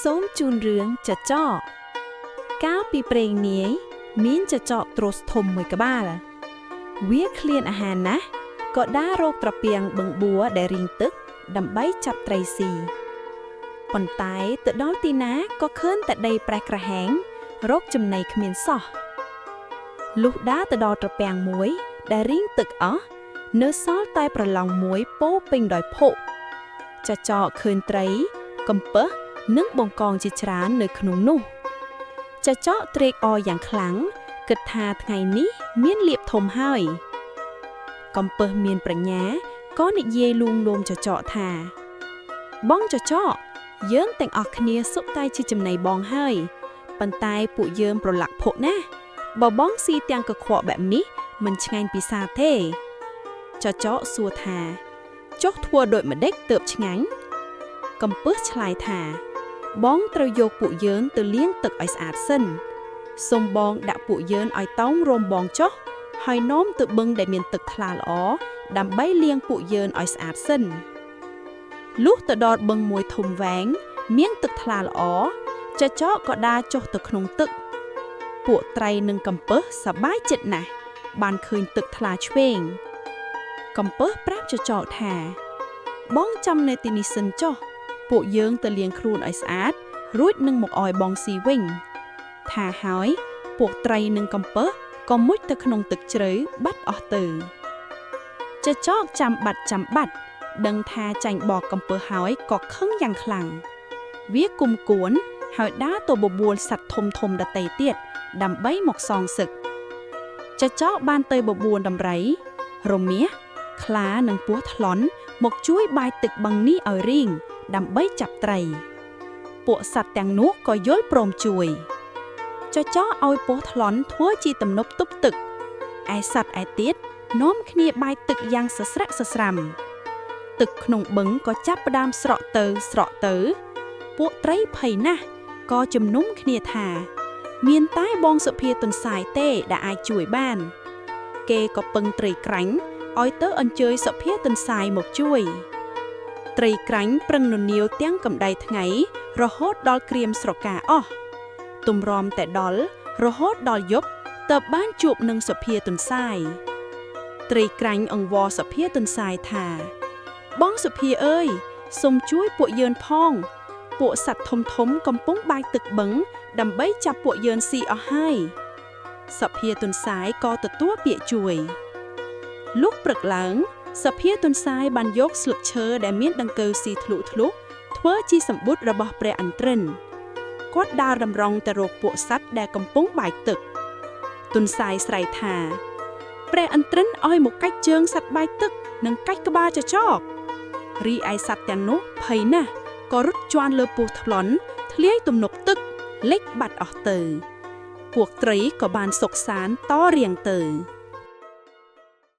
សូមជូនរឿងចចកកាលពីព្រេងនាយមានចចកទ្រុសធំមួយក្បាល វាឃ្លានអាហារណាស់ក៏ដើររកត្រពាំងបឹងបួរដែលរីងទឹក ដើម្បីចាប់ត្រីស៊ីប៉ុន្តែទៅដល់ទីណាក៏ឃើញតែដីប្រេះក្រហែងរកចំណីគ្មានសោះលុះដើរទៅដល់ត្រពាំងមួយ ដែលរីងទឹកអស់នៅសល់តែប្រឡងមួយពោរពេញដោយភក់ចចកឃើញត្រី កំពឹសនិងបង្កងជាច្រើននៅក្នុងនោះចចកត្រេកអរយ៉ាងខ្លាំងគិតថាថ្ងៃនេះមានលៀបធំហើយ កំពឹសមានប្រាជ្ញាក៏និយាយលួងលោមចចកថា បងចចកយើងទាំងអស់គ្នាសុទ្ធតែជាចំណីបងហើយប៉ុន្តែពួកយើងប្រឡាក់ភក់ណាស់បើបងស៊ីទាំងកខ្វក់បែបនេះមិនឆ្ងាញ់ពិសាទេចចកសួរថាចុះធ្វើដូចម្ដេចទើបឆ្ងាញ់កំពឹសឆ្លើយថា បងត្រូវយកពួកយើងទៅលាងទឹកឲ្យស្អាតសិនសូមបងដាក់ពួកយើងឲ្យតោងរោមបងចុះហើយនាំទៅបឹងដែលមានទឹកថ្លាល្អដើម្បីលាងពួកយើងឲ្យស្អាតសិនលុះទៅដល់បឹងមួយធំវែងមានទឹកថ្លាល្អចចកក៏ដើរចុះទៅក្នុងទឹក ពួកត្រីនិងកំពឹសសប្បាយចិត្តណាស់បានឃើញទឹកថ្លាឆ្វេងកំពឹសប្រាប់ចចកថា បងចាំនៅទីនេះសិនចុះពួកយើងទៅលាងខ្លួនឲ្យស្អាត រួចនឹងមកឲ្យបងស៊ីវិញ ថាហើយពួកត្រីនិងកំពឹសក៏មុជទៅក្នុងទឹកជ្រៅបាត់អស់ទៅចចកចាំបាត់ចាំបាត់ ដឹងថាចាញ់បោកកំពឹសហើយក៏ខឹងយ៉ាងខ្លាំងវាគុំគួនហើយដើរទៅបបួលសត្វធំធំដទៃទៀតដើម្បីមកសងសឹកចចកបានទៅបបួលដំរី រមាសខ្លានិងពស់ថ្លន់មកជួយបាយទឹកបឹងនេះឲ្យរីងដើម្បីចាប់ត្រី ពួកសត្វទាំងនោះក៏យល់ព្រមជួយ ចចកឲ្យពស់ថ្លន់ធ្វើជាទំនប់ទប់ទឹកឯសត្វឯទៀតនាំគ្នាបាយទឹកយ៉ាងសស្រាក់សស្រាំទឹកក្នុងបឹងក៏ចាប់ផ្ដើមស្រក់ទៅស្រក់ទៅ ពួកត្រីភ័យណាស់ក៏ជំនុំគ្នាថា មានតែបងសុភាទន្សាយទេដែលអាចជួយបាន គេក៏ពឹងត្រីក្រាញ់ឲ្យទៅអញ្ជើញសុភាទន្សាយមកជួយ ត្រីក្រាញ់ប្រឹងននៀវទាំងកម្ដៅថ្ងៃ រហូតដល់ក្រៀមស្រកាអស់ទម្រាំតែដល់រហូតដល់យប់ទើបបានជួបនឹងសុភាទន្សាយត្រីក្រាញ់អង្វរសុភាទន្សាយថា បងសុភាអើយសូមជួយពួកយើងផង ពួកសត្វធំធំកំពុងបាយទឹកបឹងដើម្បីចាប់ពួកយើងស៊ីអស់ហើយសុភាទន្សាយក៏ទទួលពាក្យជួយលុះព្រឹកឡើងសុភាទន្សាយបានយកស្លឹកឈើដែលមានដង្កូវស៊ីធ្លុះធ្លុះធ្វើជាសម្ពុតរបស់ព្រះឥន្ទ្រិនគាត់ដើរតម្រង់ទៅរកពួកសត្វដែលកំពុងបាយទឹក ទន្សាយស្រែកថា ព្រះឥន្ទ្រិនឲ្យមកកាច់ជើងសត្វបាយទឹក និងកាច់ក្បាលចចករីឯសត្វទាំងនោះភ័យណាស់ក៏រត់ជាន់លើពោះថ្លន់ធ្លាយទំនប់ទឹកលិចបាត់អស់ទៅ ពួកត្រីក៏បានសុខសាន្តតរៀងទៅ